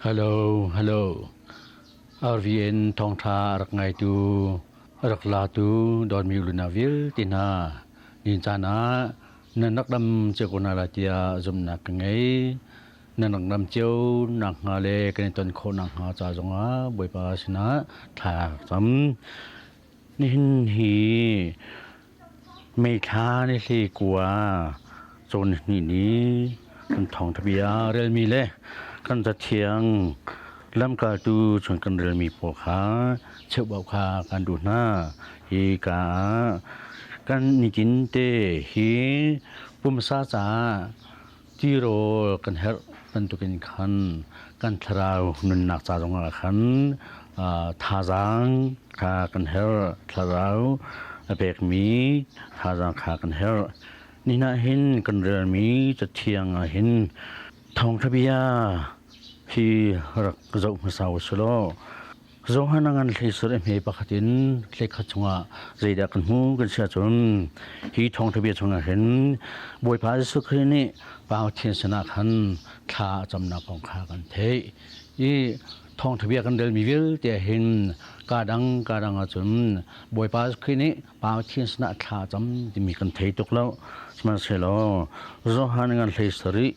Hello, hello. RVN thawngtha rak ngaitu, rak latu dawtmi luna vialte hna nin caan ah nan rak dam cio ko hna lai tiah zumhnak ka ngei. Nan rak dam cio nak hnga le kan i ton khawh nak hnga ca zongah Bawipa sinah thla cam. Nihin hi May thla ni hlei kua cawn hnih ni kan thawngṭha bia relmi le kan cathiang lamkaltu chung kan relmi pawl kha cheubauh kha kan duh hna. Hi ka ah kan nitin te hi pumsa caah tirawl kan herh bantukin khan kan thlarau nunnak ca zongah khan thazaang kha kan herh. Thlarau a pekmi thazaang kha kan herh. Nihin ah hin kan relmi cathiang ah hin thawngṭha bia hi rak zoh hmasa u sih law Johan a ngan hleisur i hme pakhat in hlekhat chungah zeidah kan hmu kan si ahcun hi thawngṭha bia chungah hin Bawipa Jesuh Khrih nih Pa Pathian sinah khan thla a camnak kong kha kan theih. I thawngṭha bia kan relmi vialte ah hin kaa dang kaa dang ahcun Bawipa Jesuh Khrih nih Pa Pathian sinah thla a cam timi kan thei tuk lo. Sihmanhsehlaw Johan ngan hlei sarih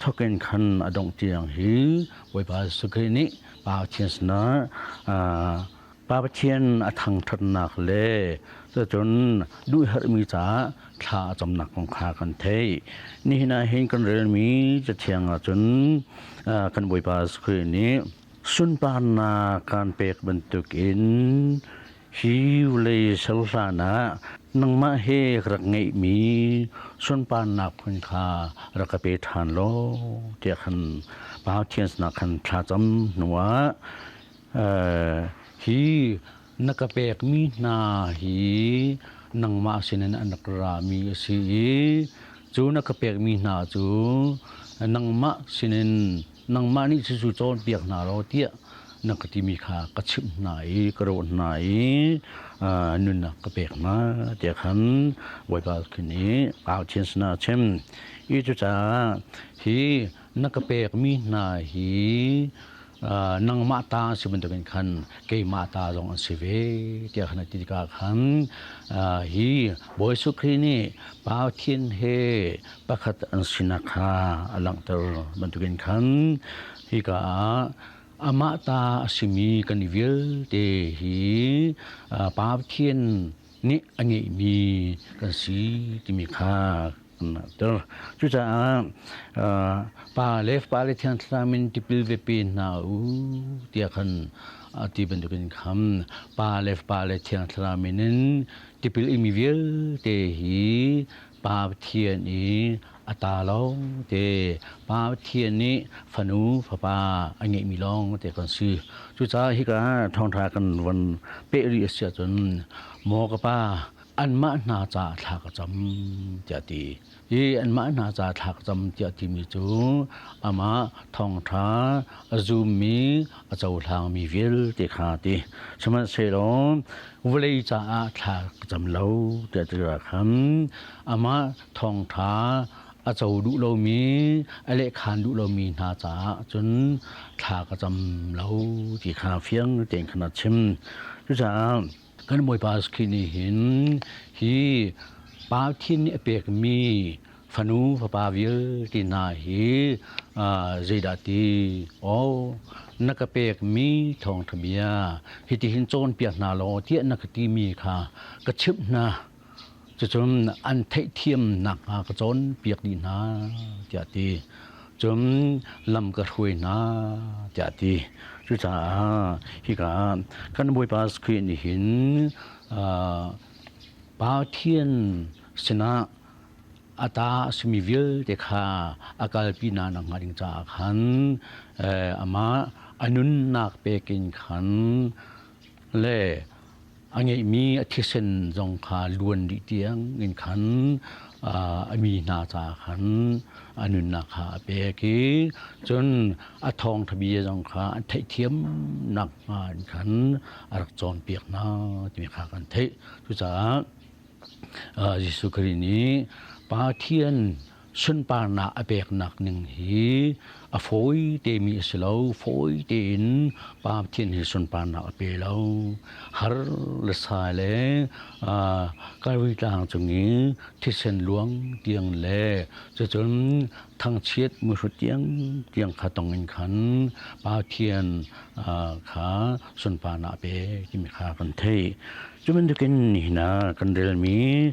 thokin khan a dongh tiang hi Bawipa Jesuh Khrih nih Pa Pathian sinah Pa Pathian a thangṭhatnak le cucun duhherhmi caah thla a camnak kong kha kan theih. Nihin ah hin kan relmi Cathiang ahcun kan Bawipa Jesuh Khrih nih sunparnak kan pek bantukin Hi vawlei ser hlanah nangmah he ka rak ngeihmi sunparnak phun kha rak ka pe ṭhan law tiah khan Pathian sinah khan thlacam hnuah hi na ka pekmi hna hi nangmah sinin an rak rami a si i cu na ka pekmi hna cu nangmah sinin nangmah nih cucu cawnpiak hna law tiah na ka timi kha ka chimh hna i ka rawh hna i nunnak ka pek hna tiah khan Bawipa khin i Pathian sinah a chim. I cucaah hi na ka pekmi hna hi nangmah ta si bantukin khan keimah ta zong an si ve tiah khan a ti tikah khan hi Bawi Jesuh Khrih nih Pathian he pakhat an sinak kha a langhter bantukin khan hika ah amah ta a simi kan i vialte hi Pa Pathian nih a ngeihmi kan si timi kha kan langhter. Cucaah Pa le Fapa le Thiang Thlarau min tipil ve pe hna u tiah khan ti bantukin khan Pa le Fapa le Thiang Thlarau min in tipil imi vialte hi Pa Pathian i a ta lawng te Pa Pathian nih fanu fapa a ngeihmi lawng te kan si. Cucaah hika thawngṭha kan von peh rih a si ahcun maw ka pa anmah hna caah thla ka cam tiah ti. Hi anmah hna caah thla ka cam tiah timi cu amah thawngṭha a zummi a cohlangmi vialte kha ti. Sihmanhsehlaw vawlei caah thla ka cam lo tiah ti khan amah thawngṭha a co duh lomi a lehkhan duh lomi hna caah cun thla ka cam lo ti kha fiang tein khan a chim. Cucaah kan Bawipa Jesuh nih hin hi Pathian nih a pekmi fanu fapa vialte hna hi zeidah ti aw na ka pekmi thawngṭha bia hitihin cawnpiak hna law tiah na ka timi kha ka chimh hna. Cucun an theihthiam nakhnga ka cawnpiak dih hna tiah a ti. Cun lam ka hruai hna tiah a ti. Cucaah hika ah kan Bawipa Khrih nih hin Pathian sinah a ta a simi vialte kha a kalpi hna nakhnga ding caah khan amah a nunnak pek in khan le a ngeihmi a thisen zong kha luan dih tiang in khan a mi hna caah khan a nunnak kha a pek i cun a thawngṭha bia zong kha an theihthiam nakhnga in khan a rak cawnpiak hna timi kha kan theih. Cucaah Jesuh Khrih nih Pathian. Sunparnak a peknak ning hi a fawi temi a si lo. Fawi tein Pathian hi sunparnak a pe lo. Har le sa le Kalvary tlang cung i thisen luang tiang le cucun thangchiat muhrut tiang tiang kha tong in khan Pathian kha sunparnak a pe timi kha kan theih. Cu bantukin nihin ah kan relmi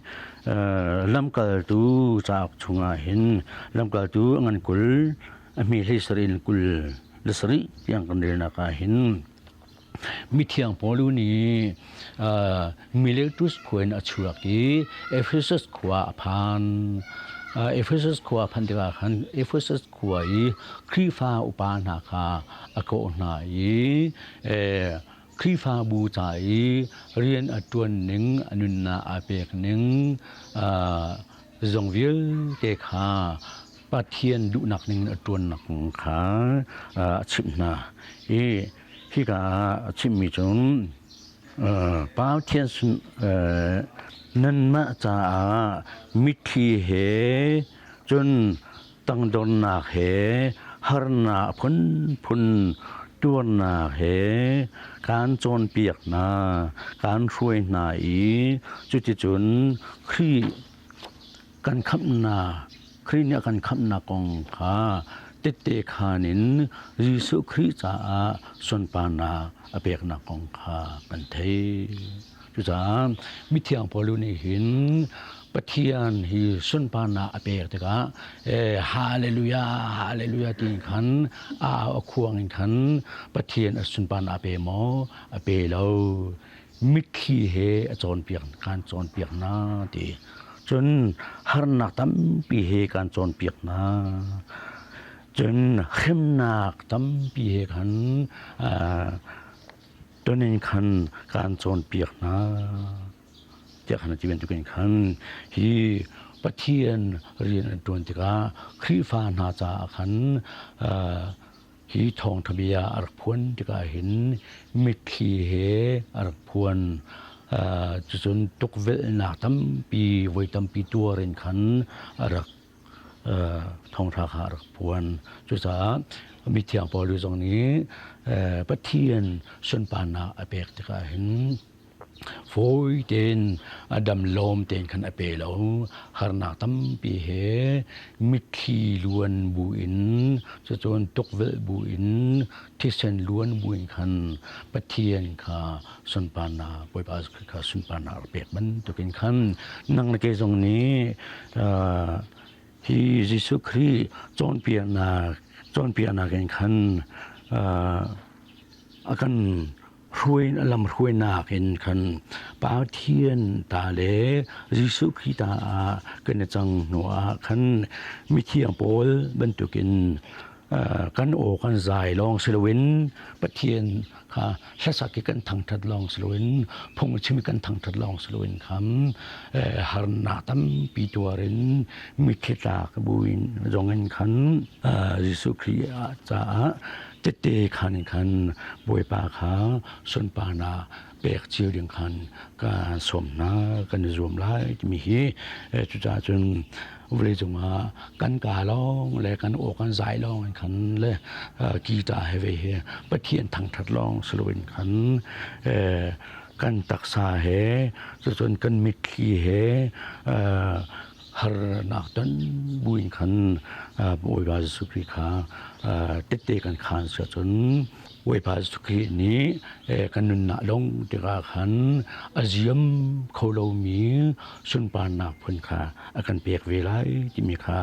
lamkaltu cauk chungah hin lamkaltu a ngan 20 a hme 17 in 27 tiang kan relnak ah hin mithiang Paul nih Miletus khua in a chuak i Ephesus khua a phan. Ephesus khua a phanh tikah khan Ephesus khua i Khrihfa upa hna kha a kawh hna i Khrihfabu ca i rian a ṭuan ning, a nunnak aa pek ning zong vialte kha Pathian duhnak ning in a ṭuannak kong kha a chimh hna. I hika ah a chimmi cu Pathian nanmah caah mitthli he cun tangdornak he harnak phunphun tuarnak he kaan cawnpiak hna, kaan hruai hna i cuticun Khrih kan khamhnak, Khrih nih a kan khamhnak kong kha tette khaan in Jesuh Khrih caah sunparnak a peknak kong kha kan theih. Cucaah mithiang Paul nih hin Pathian hi sunparnak a pek tikah hallelujah hallelujah ti khan a a khuang in khan Pathian a sunparnak a pe maw? A pe lo. Mitthli he a cawnpiak kan cawnpiak hna ti. Cun harnak tampi he kan cawnpiak hna. Cun hremnak tampi he khan Ton in khan kaan cawnpiak hna tiah khan a ti bantukin khan hi Pathian rian an ṭuan tikah Khrihfa hna caah khan hi thawngṭha bia a rak phuan tikah hin mitthli he a rak phuan. Cucun tukvelhnak tampi voi tampi tuar in khan a rak thawngṭha kha a rak phuan. Cucaah mithiang Paul zong nih Pathian sunparnak a pek tikah hin fawi tein a dam lawm tein khan a pe lo. Harnak tampi he mitthli luan buin cucun tukvelh buin thisen luan buin khan Pathian kha sunparnak Bawipa kha sunparnak a pek bantukin khan nang le kei zong nih hi Jesuh Khrih cawnpiaknak cawnpiaknak in khan a kan hruai lam hruainak in khan Pathian ta le Jesuh Khrih ta ah kan i cang hnu ah khan mithiang pawl bantukin kan aw kan zai lawng si loin Pathian kha hlasak i kan thangṭhat lawng si loin phung chim i kan thangṭhat lawng si loin kham harnak tampi tuar in mitthli tlak buin zong in khan Jesuh Khrih caah tette khan in khan Bawipa kha sunparnak pek cio ding khan kan sawm hna kan i zuam lai timi hi cucaah cun vawleicung ah kan ka lawng le kan aw kan zai lawng in khan le guitar he ve hi Pathian thangthat lawng si loin khan kan taksa he cucun kan mitthli he harnak ton buin khan Bawipa Jesuh Khrih kha tette kan khaan si ahcun Bawipa Jesuh Khrih nih kan nunnak dong tikah khan a ziam kho lomi sunparnak phun kha a kan pek ve lai timi kha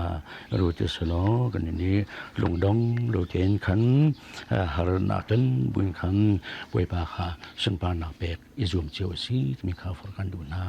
ruat u selaw kan nih lungdong lo tein khan harnak ton buin khan Bawipa kha sunparnak pek i zuam cio a si timi kha forh kan duh hna.